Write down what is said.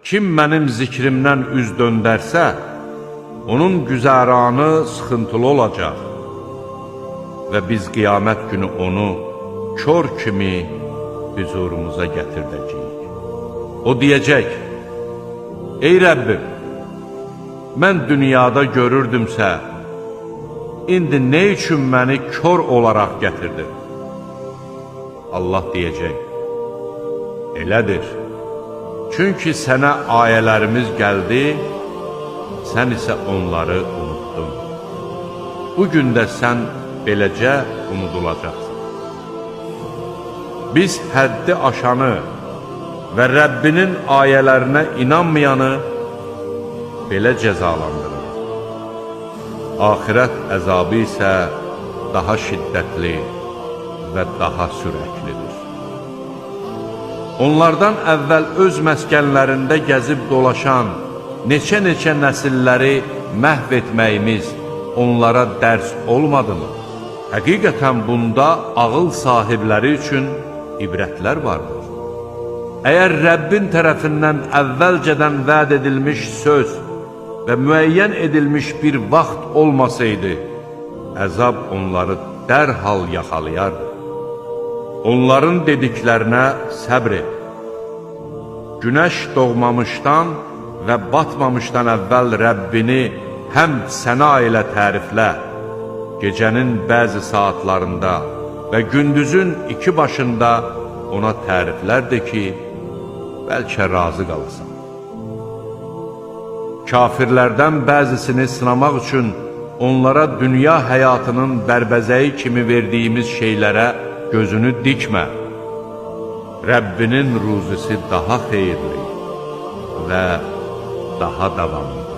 Kim mənim zikrimdən üz döndərsə, onun güzəranı sıxıntılı olacaq və biz qiyamət günü onu kör kimi hüzurumuza gətirdəcəyik. O deyəcək, ey Rəbbim, mən dünyada görürdümsə, indi nə üçün məni kör olaraq gətirdin? Allah deyəcək, elədir. Çünki sənə ayələrimiz gəldi, sən isə onları unutdun. Bugün də sən beləcə unudulacaqsan. Biz həddi aşanı və Rəbbinin ayələrinə inanmayanı belə cəzalandırırıq. Axirət əzabı isə daha şiddətli və daha sürətlidir. Onlardan əvvəl öz məskənlərində gəzib dolaşan neçə-neçə nəsilləri məhv etməyimiz onlara dərs olmadı mı? Həqiqətən bunda ağıl sahibləri üçün ibrətlər vardır. Əgər Rəbbin tərəfindən əvvəlcədən vəd edilmiş söz və müəyyən edilmiş bir vaxt olmasaydı, əzab onları dərhal yaxalayardı. Onların dediklərinə səbr et. Günəş doğmamışdan və batmamışdan əvvəl Rəbbini həmd səna ilə təriflə. Gecənin bəzi saatlarında və gündüzün iki başında ona təriflər de ki, bəlkə razı qalasan. Kafirlərdən bəzisini sınamaq üçün onlara dünya həyatının bərbəzəyi kimi verdiyimiz şeylərə gözünü dikmə. Rəbbinin ruzisi daha xeyirli və daha davamlıdır.